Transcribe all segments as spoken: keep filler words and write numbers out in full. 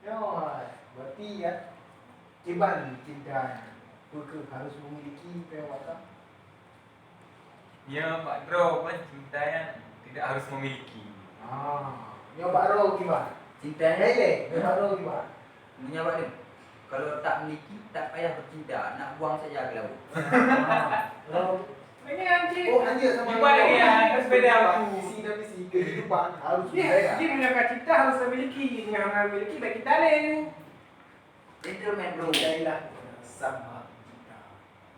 Nyoe, berarti ya, kiban cinta nyan, peu kheueh harus memiliki, peue awak kheun? Ya, bak droe kan cinta nyan tidak harus memiliki. Ah, nyoe bak droe kiban? Cinta nyan? Lé, lé, nyoe bak droe kiban? Meunyoe bak lôn, kalau tak memiliki, tak payah bercinta, nak buang saja ke laut. Ah, kalau Oh, hanya sama. Jumpa lagi, ya, sepeda. Visi dan misi kehidupan harus. Dia, dia menggunakan cinta harus memiliki. Dengan orang memiliki, tak cinta lagi. Gentleman, bro. Cintailah sama cinta.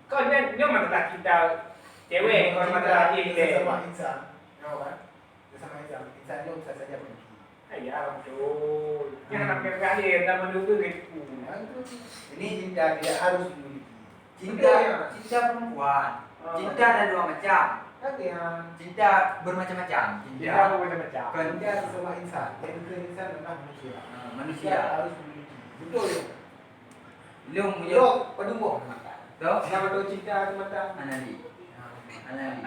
Kau ni, ni masalah cinta cewek, kau masalah cinta sesama insan. Tahu kan? Sesama insan. Insan tu bisa saja pergi. Ayah betul. Yang nak kira dia dalam menunggu gitu. Ini cinta tidak harus memiliki. Cinta, cinta perempuan. Cinta ada dua macam. Cinta bermacam-macam. Cinta bermacam-macam. Kan? Cinta sesama insan. Yang bukan insan adalah manusia. Ha, manusia. Cinta harus memiliki. Betul ya? Lung yo padumboh mata. Tu? Nama tu cinta tu mata? Anali. Anali.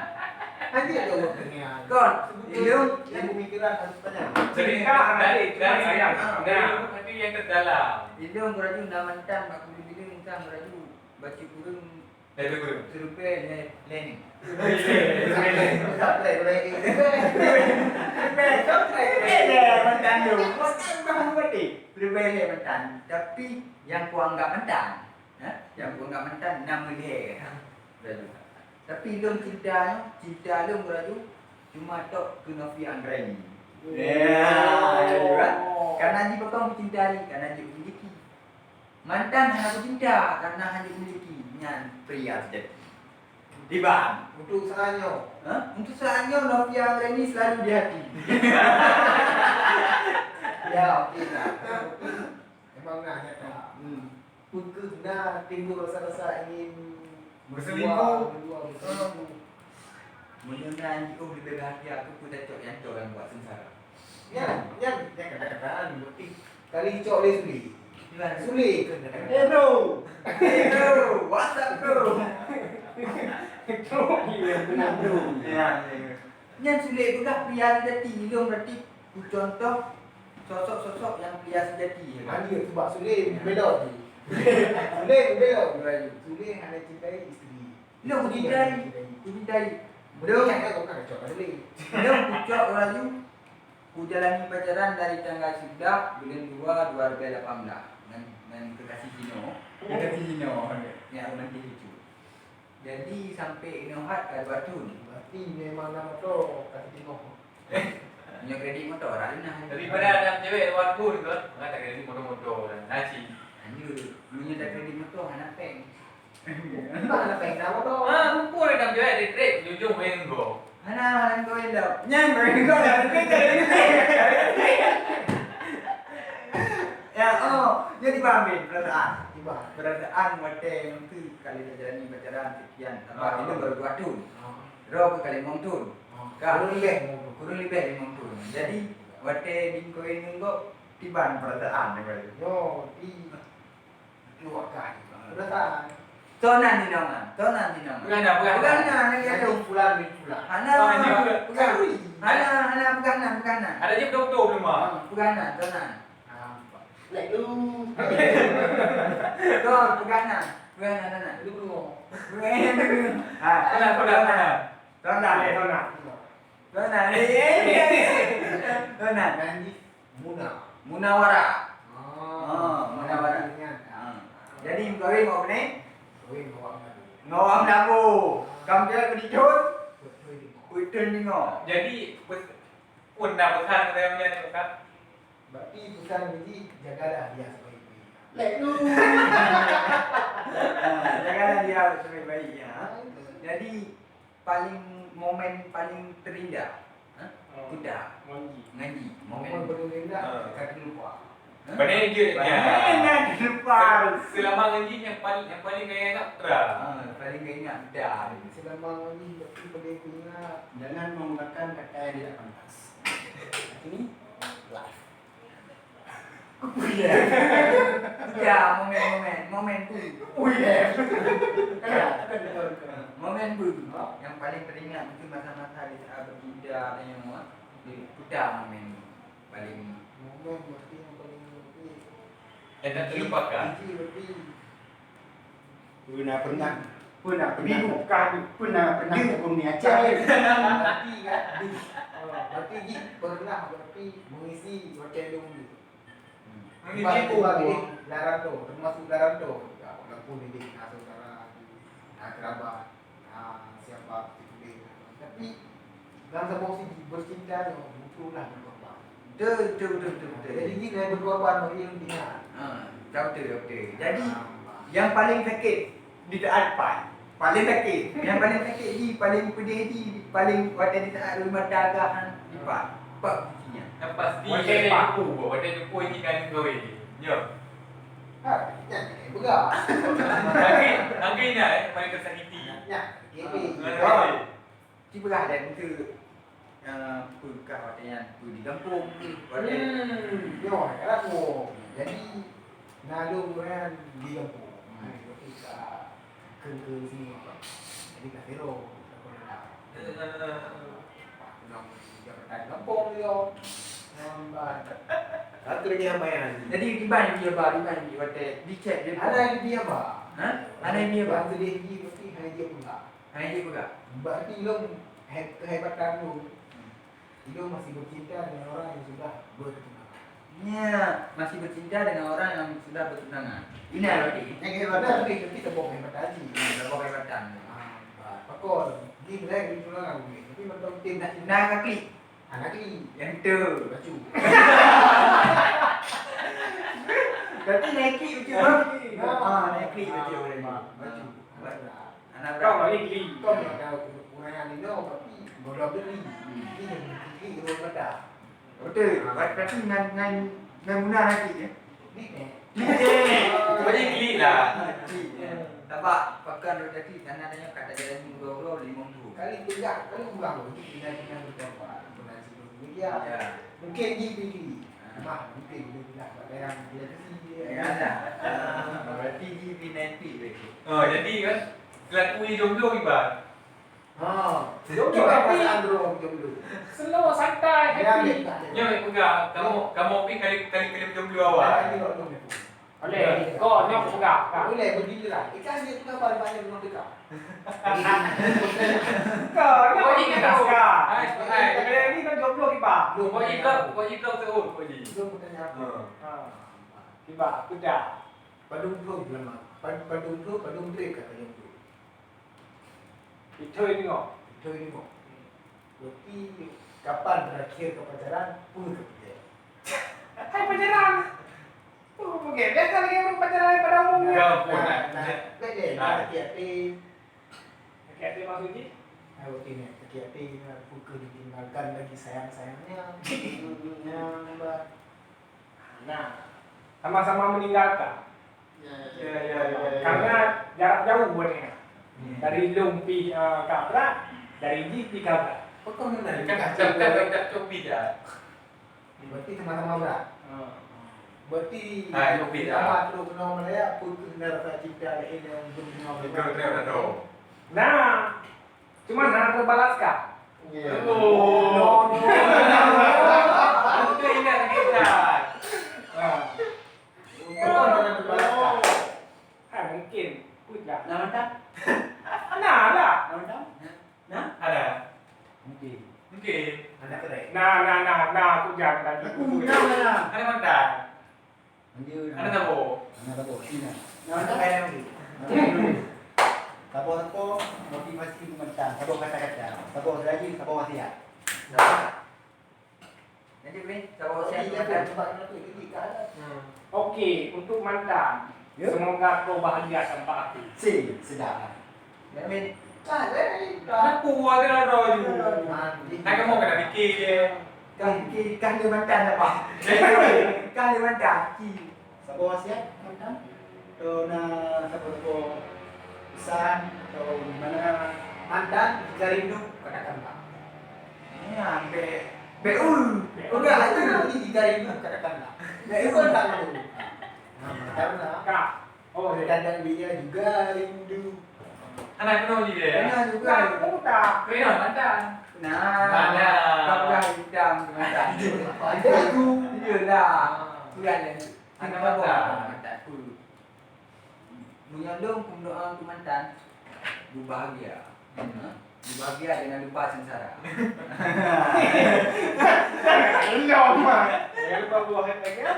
Hanya ada orang tengah. Kon, ilung yang pemikiran harus panjang. Cinta anali, cuma sayang. Dari lubuk hati yang terdalam. Ilung beraju nama entang bak kulit ilung entang beraju baca kurung. Lebih kurung. Serupai le-, learning. Subscribe lagi. Subscribe lagi. Mantan tu. Mantan baru berarti. Serupai le mantan. Tapi yang kuanggap mantan. Ha? Yang kuanggap mantan nama dia. Lalu. Tapi lom cinta, cinta lom beraju cuma tok ke Novi Anggraini. Ya, ya, kan? Karena dia bukan mencintai, karena dia memiliki. Mantan hana kucinta karena hana memiliki nyan pria sejati. Diban. Untuk saat nyoe. Ha? Untuk saat nyoe, Novia Anggraini selalu di hati. Ya, okey lah. Memang nah nyata. Hmm. Peukeuh na timbul rasa-rasa ingin berselingkuh, berdua, berdua berselingkuh. Meunyoe na jiôh leubeh bahagia, aku pun dah cok nyang cok nyang buat sengsara. Nyan, nyan, nyan kata-kata anu, berarti kali cok lé Sule. Gimana? Sule ke kata-kata? Eh, bro. Eh, bro. What's up, bro? Bro, iya, benar, bro. Ya, ya. Nyan Sule peugah pria sejati, ilong berarti kucontoh sosok-sosok nyang pria sejati, ya kan? Hanya sebab Sule belok je. Sule belok je. Sule hana cintai isteri. Ilong kucintai, kucintai. Ilong, ilong kucok laju, kujalani pacaran dari tanggal sebelas bulan dua, dua ribu lapan belas ngan, ngan kekasih Cino. Kekasih Cino. Ya, romantis lucu. Jadi sampai inoe hat ka dua thon. Berarti memang na moto ka teutinggoh. Nyoe kredit moto rah nah. Daripada ada cewek dua thon tu, maka tak kredit moto-moto dan nasi. Anjir, meunyoe dah kredit moto hana peng. Mana peng na moto? Ah, kumpul dalam cewek di trip, jujur main go. Hana, hana go elok. Nyan main go dah trip, dah trip. Ya, oh, jadi paham bin perasaan. Perasaan watèe nyoe kali terjadi pacaran Kian, apa, ah, itu baru dua thon. Ah. Droe keu ka limong thon. Ah. Ka. Kurang lebih limong thon. Kurang lebih limong thon. Jadi, watèe bingkoi nunggok, tiban perasaan ni baru. Yo, di, di wakah ni. Perasaan. Tonan di nama, tonan di nama. Peugah dah, peugah dah. Peugah dah, lagi ada. Fulan bin Fulan. Hana. Oh, hana juga. Peugah. Hana, hana, peugah nan, peugah nan. Ada je betul-betul belum, ah? Ah, peugah nan, tonan. Ah, lek lu. Toh, peugah nan. Peugah nan, nan, nan. Lu, lu. Ha, peugah, peugah, peugah. Tonan, eh, tonan. Tonan, eh, eh, eh, eh. Tonan. Muna. Munawara. Ah, munawara. Ingat. Ah. Jadi, meukawen ngon ni? Kawin ngon awak Meulaboh. Ngon awak Meulaboh. Kamu kira betul? Betul. Betul ni, ngok. Jadi, pun dah pesan kata dia ni, Ustaz? Berarti pesan Haji, jagalah dia sebaik-baik. Lek tu. Ah, jagalah dia sebaik-baik, ya. Jadi, paling, momen paling terindah, ha? Oh. Kuda. Ngon ji. Ngon ji. Momen paling terindah, ah, ka terlupa. Ha? Pandai je, ya. Pandai terlupa. Se-, selama ngon ji yang paling, yang paling kaya nak putra. Ha, paling kaya nak putra. Selama ngon ji, berarti paling terindah. Jangan menggunakan kata yang tidak pantas. Ini live. Kuya. Kuya, momen, momen, momen tu. Kuya. Momen tu. Yang paling teringat mungkin masa-masa di saat bercinta dan yang, kuda momen tu. Paling momen berarti yang paling, eh, tak terlupakan. Biji berarti. Pernah, pernah. Pernah, pernah. Di bukan, pernah, pernah. Di hukum ni aja. Berarti kan? Oh, berarti Ji pernah berarti mengisi hotel dulu. Hmm. Mengisi hukum. Sebab, sebab ini laranto, termasuk laranto. Ya, walaupun ini na saudara, na kerabat, na siapa, tapi dalam saboh segi bercinta tu, butuhlah berkorban. Betul, betul, betul, betul, betul. Jadi, ni lah berkorban bagi yang tinggal. Ha, betul, betul. Jadi, yang paling sakit di saat pan. Paling sakit. Yang paling sakit di, paling pedih di, paling watèe di saat rumah tangga di pan. Pak kuncinya. Yang pasti watèe depan. Watèe depan ni kan gawe. Yo. Ha, jangan pegang. Lagi, lagi ni, eh, paling tersakiti. Ya, gini. Ha. Ci peugah lé, untuk, eh, peugah watèe nyan, peue di gampông, watèe. Hmm, nyoe, kan, oh. Jadi, na lôn ureueng di gampông. Hmm. Nah, itu ka keu, keu sini apa? Jadi, ka sero, ka kolam. Eh, eh, eh. Wah, kenapa jabatan gampông dia? Nambat. Satu lagi apa yang? Jadi, di mana dia, Bah? Di mana dia? Watèe di chat dia, Bah? Ada yang dia, Bah? Ha? Ada yang dia, Bah? Yang sedih ni, pasti hanya dia peugah. Hai, dia peugah. Berarti ilôn he-, kehebatan lôn. Hmm. Ilôn masih bercinta dengan orang yang sudah bertunangan. Ya, masih bercinta dengan orang yang sudah bertunangan. Ini berarti. Yang kehebatan, tapi, tapi tak boleh hebat tadi. Hmm, tak boleh hebat tadi. Ah, pakon. Dia mulai bertunangan, tapi mantong tim nak. Nah, klik. Anak ni. Yang tu. Bacu. Berarti naik klik bacu, Bang. Ah, naik klik bacu. Bacu. Anak kau ni geli. Kau ni ada orang yang ni, no, tapi bodoh beli. Ini yang geli orang kata. Betul. Berarti ngan, ngan, ngan guna naik klik, ya? Ni, eh. Ni, eh. Kau ni geli lah. Geli, ya. Sebab pakai roda klik, karena adanya kata jalan dua puluh lima puluh. Kali pegang, kali pegang. Ini pindah-pindah berkorban. Bukan sebelum dia. Ya. Mungkin dia pergi. Ha. Cuma mungkin dia pindah kat daerah dia pergi. Ya, ada. Ah, berarti dia pindah pergi. Oh, jadi kan, selaku ni jomblo, Iban? Ha. Jomblo, tapi perasaan dulu jomblo. Slow, santai, happy. Ya, ya, ya. Nyoe peugah, kamu, kamu pi kali, kali, kali jomblo awal. Kali jomblo. Boleh. Kau nyoe peugah, Kak. Boleh, begini lah. Ikan dia peugah paling banyak memang dekat. Kau nyoe peugah, Kak. Hai, hai. Boleh ni kan jomblo kiban. Kau ikut, kau ikut terus, kau ni. Belum bertanya apa. Ha. Ha. Kiban, peugah. Padum thôn lama. Pad-, padum thôn, padum trép kata jomblo. Itu ini kok. Itu ini kok. Berarti kapan berakhir ke pacaran? Pun ke pacaran. Hai pacaran. Oh, okey. Biasa lagi orang pacaran pada umumnya. Nah, nah, baik deh, nah, hati-hati. Hati-hati maksud Ji? Ah, okey ni, hati-hati, nah, bukan ditinggalkan lagi sayang-sayangnya. Nah, sama-sama meninggalkan. Ya, ya, ya, ya. Karena jarak jauh buatnya. Hmm. Dari Lung pi, eh, Kabrak, dari Ji pi Kabrak. Betul benar. Kan, kan, kan, kan, kan, kan, Berarti sama-sama berat. Hmm. Berarti sama terus kena melaya, apa kena rasa cinta lain yang belum kena melaya. Betul, betul, betul. Nah, cuma hana terbalaskan. Ya. Oh. No, no. Itu ingat kita. Ah. Betul, hana terbalaskan. Ha, mungkin. Put lah. Nah, mantap. Nah lah. Nah, mantap. Nah? Ada. Mungkin. Mungkin. Anak keren. Nah, nah, nah, nah, aku jangan tadi. Aku mudah mana? Ada mantap. Anjir. Ada sabo. Ada sabo. Sini. Nah, mantap. Ada lagi. Sabo-sabo motivasi mentang. Sabo kata-kata. Sabo selagi, sabo wasiat. Nah. Jadi, Min, siapa wasiat untuk mantan? Hmm. Okey, untuk mantan, ya. Semoga kau bahagia tanpa aku. Si, sedap. Ya, Min. Ah, eh, eh. Aku ada roh tu. Ah, nak kamu kena fikir je. Kah fikir, kah dia mantan apa? Kah dia mantan. Si. Sapa wasiat mantan? Atau na sapa-sapa pesan atau di mana? Mantan, jika rindu, katakanlah. Ni ambek. Beul. Udah, itu nanti jika rindu, katakanlah. Beul tak tahu. Nah, karena Kak. Oh, ya. Kadang dia juga rindu. Anak kenal ni dia, ya? Kenal juga. Bukan, aku tak. Kenal mantan. Nah, mana? Kau pegang hitam tu mata. Ada tu. Iyalah. Pegang dia. Anak mata. Mata tu. Menyandung pemdoa untuk mantan. Berbahagia. Hmm. Berbahagia dengan lupa sengsara. Belum, Mak. Jangan lupa buah lagi, ya.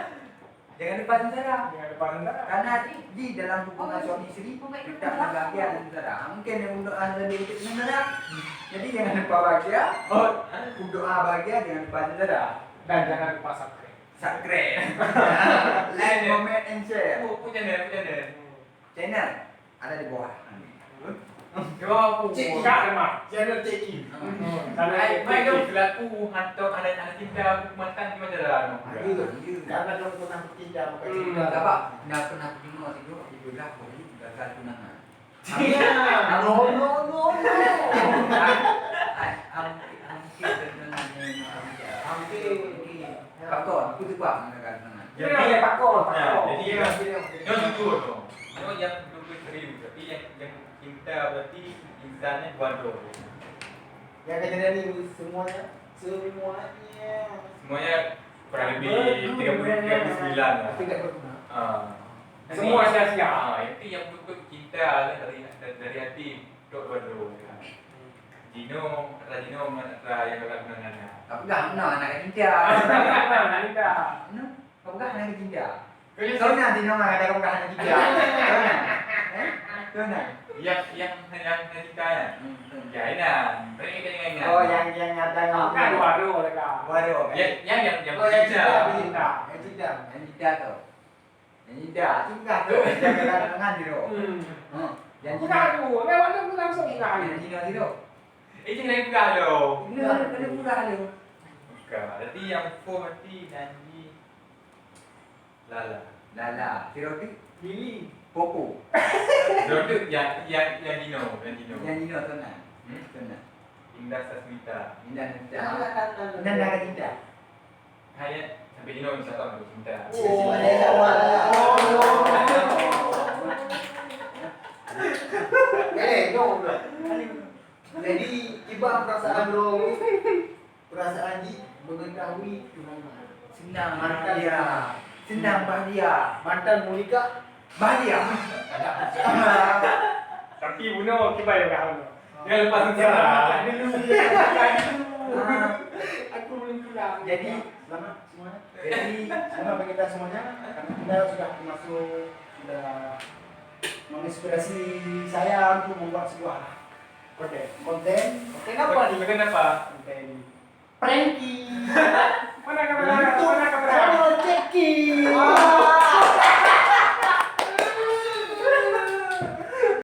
Jangan lupa sengsara. Jangan lupa sengsara. Karena di, di dalam hubungan suami isteri, kita akan bahagia dan sengsara. Mungkin yang untuk anda lebih untuk sengsara. Jadi jangan lupa bahagia. Oh, berdoa bahagia, jangan lupa sengsara. Dan jangan lupa subscribe. Subscribe. Like, comment, and share. Oh, apa channel, apa channel? Channel ada di bawah. Di bawah aku. Cik Ki. Kat rumah. Channel Cik Ki. Hmm. Channel Cik Ki. Mai, mai dong selaku hantu anak-anak cinta aku mantan di Majalah. Ada, ada. Karena dong pernah bercinta, bukan cinta. Sabar, dah pernah terima tidur, tidur dah, boleh gagal tunangan. No, no, no, no. Hampir, hampir. Pakon, aku tu bang, katakan. Jadi, pakon, pakon. Jadi, nyoe jujur tu. Nyoe yang betul-betul serius, tapi yang, yang cinta berarti insan ni buat dua. Yang kejadian ni semuanya, semuanya. Semuanya kurang lebih tiga puluh, tiga puluh sembilan lah. Tiga puluh sembilan. Ah. Semua sia-sia. Ah, itu yang betul-betul cinta kan dari, dari hati. Tok dua dulu, ya. Jino, kata Jino, mana kata yang gagal tunangan, ya? Tak peugah, mana anak cinta. Tak peugah, anak cinta. Mana? Tak peugah, anak cinta. Kau ni Jino, mana kata kau peugah anak cinta. Kau ni? Eh? Kau ni? Yang, yang, yang, yang cinta, ya? Hmm, betul. Ya, ini. Tadi kita ingat, ingat. Oh, yang, yang nyata dengan. Kan baru, mereka. Baru, kan? Yang, yang, yang, yang cinta. Yang cinta, yang cinta. Yang cinta tu. Yang indah, tu peugah tu. Jangan dengan tu. Hmm. Ha, yang indah tu, lewat tu langsung peugah. Yang indah tu. Eh, jangan peugah tu. Indah, kena peugah tu. Bukan. Jadi yang four mati nanti Lala. Lala. Siroti? Lili. Popo. Siroti yang, yang, yang Dino, yang Dino. Yang Dino tu nah. Hmm? Tu nah. Indah Sasmita. Indah Sasmita. Indah Sasmita. Hai, ya. Sampai Dino minta tolong untuk cinta. Oh. Eh, no, no. Jadi, kiban perasaan bro, perasaan jih mengetahui tunangan. Senang bahagia. Senang bahagia. Mantan menikah. Bahagia. Tapi bunoe kiban ya, Kak. Jangan lupa subscribe. Selamat dulu, ya, selamat dulu. Ah. Aku belum pulang. Jadi, selamat semua. Jadi, selamat bagi kita semuanya. Karena kita sudah masuk, sudah menginspirasi saya untuk membuat sebuah konten. Konten? Konten apa ni? Konten apa? Konten Pranky. Mana kamera?